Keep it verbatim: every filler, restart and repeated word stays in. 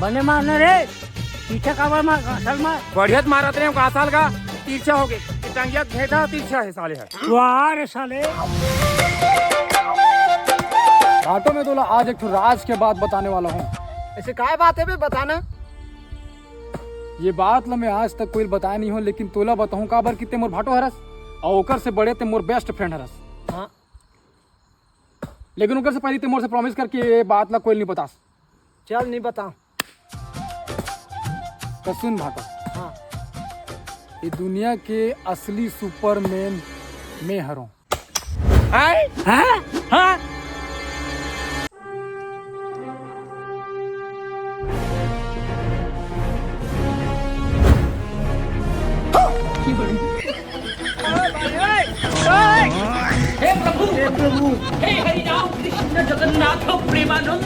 बने मारना रे। पीछे काबर मार, घासल मार। बढ़िया त मारत रहे हो, घासल का। तिरछा हो गए। ये टंगिया घेटा तिरछा है साले है। वाह रे साले। भाटो, मैं तोला आज एक ठो राज के बात बताने वाला हूँ। ऐसे काय बात है बे, बताना। ये बात ला मैं आज तक कोई बताया नहीं हूँ, लेकिन तोला बताहूँ काबर कि ते मोर भाटो हरस और ओकर से बड़े ते मोर बेस्ट फ्रेंड हरस। हाँ। लेकिन ओकर से पहले ते मोर से प्रॉमिस करके ये बात ला कोई नहीं बतास। चल, नहीं बता। तो सुन भाटो। हाँ। ये दुनिया के असली सुपरमैन मैं हरों। हैं? हैं? हाँ? हे प्रभु, हे प्रभु, हे हरि राम कृष्ण जगन्नाथ प्रेमानंद।